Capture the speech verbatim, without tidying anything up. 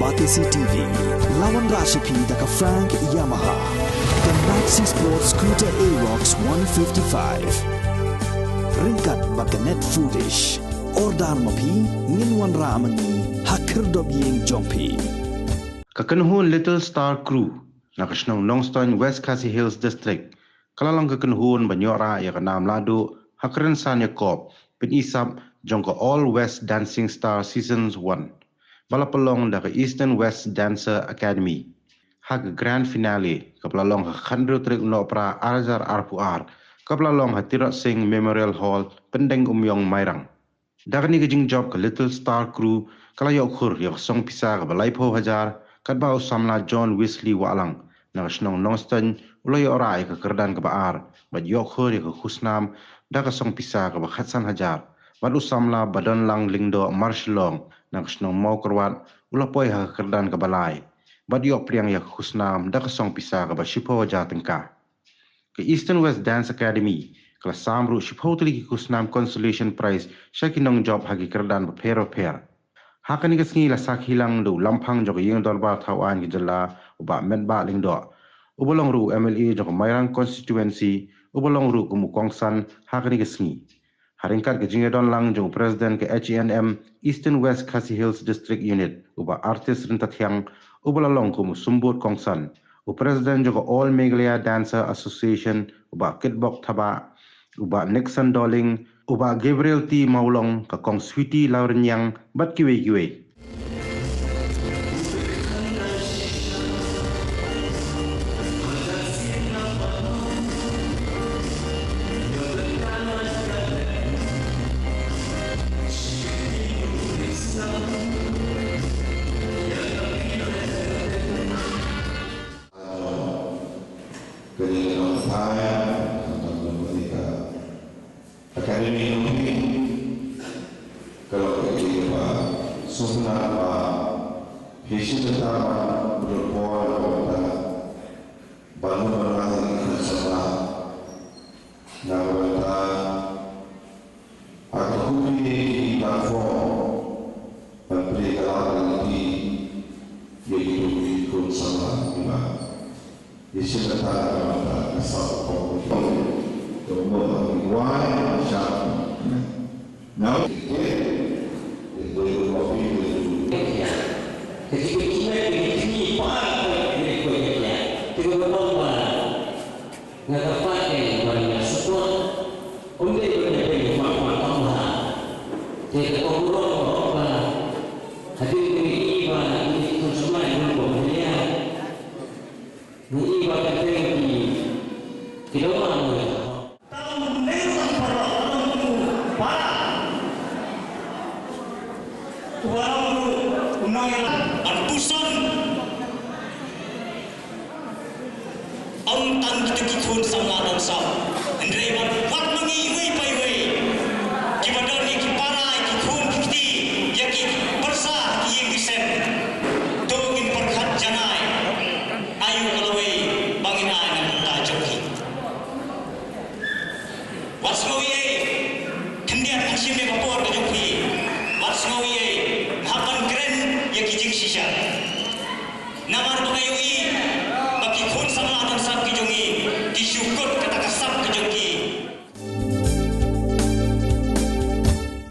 R T C T V, la wanrah sha phi da ka Frank Yamaha, ka Maxi Sport Scooter Aerox one fifty-five. Ryngkat bad ka Net Foodish. Order ma phi, ngin wanrah ma ngi ha khyrdop ïing jong phi. Ka kynhun Little Star Crew na ka shnong Nongstoiñ, West Khasi Hills District, ka la long ka kynhun ban ïoh rah ïa ka nam lahduh ha ka rynsan ïakop pynisap jong ka All West Dancing Star Seasons one, ba la pynlong da ka Eastern West Dancer Academy. Ha ka grand finale kaba la long ha ka khathynriew tarik u Nohprah ar hajar arphew ar, kaba la long ha Tirot Sing Memorial Hall, Pyndeng Umïong, Mairang. Da kane ka jingjop, ka Little Star Crew ka la ïoh khur ïa ka song pisa kaba laiphew hajar, katba u samla John Wesley Wahlang na ka shnong Nongstoiñ u la ïoh rah ïa ka kyrdan kaba ar, bad ïoh khur ïa ka khusnam da ka song pisa kaba khatsan hajar, bad u samla Badonlang Lyngdoh Marshillong na ka shnong Mawkyrwat u la poi ha ka kyrdan kaba lai, bad ïoh pdiang ïa ka khusnam da ka song pisa kaba shiphew hajar tyngka. Ka Eastern West Dance Academy ka la sam ruh shiphew tylli ki khusnam consolation prize sha ki nongjop ha ki kyrdan bapher bapher. Ha kane ka sngi la sakhi lang da u Lamphang jong ka Ïing Dorbar Thaw Aiñ ka Jylla, u Bah Metbah Lyngdoh, uba long ruh u M L A jong ka Mairang Constituency, uba long ruh kum u kongsan ha kane ka sngi. Ha ryngkat ka jingïadon lang jong u President ka H A N M Eastern West Khasi Hills District Unit, u Bah Artist Ryntathiang, uba la long kum u symbud kongsan, u President jong ka All Meghalaya Dancer Association, u Bah Kitbok Thabah, u Bah Nixon Dohling, u Bah Gabriel T Mawlong, ka Kong Sweety Lawrynïang, bad kiwei kiwei. Kane ka long thaiñ, kane ka Academy jong phi ka long kaei kaba sngewtynnat ba phi shim bynta ban pynlut por na ka bynta ban wan ban ai ïa ki khun samla na ka bynta ha ka khublei ïa ki platform ban pynlong ka lad ka lynti ïa kito ki khun samla kiba ïa shim bynta na ka bynta ka sap ka pop. Ka mut ha ki wai ka shap. Now, nga ka pat ïa ban ïa support. Ym dei ban ïa pynïaid ïa ka pop tang ba. Te ka kong burom ka ong ba hadien ba ngi i ba ngi khun samla ngi burom ba ngi ïa. Ngi i ba ka teng ki ki daw ma ngi. Tang ne tang para tang tu para. Tuan tu unang ïa ban puson. Ym tang kita ki khun samla nongshop.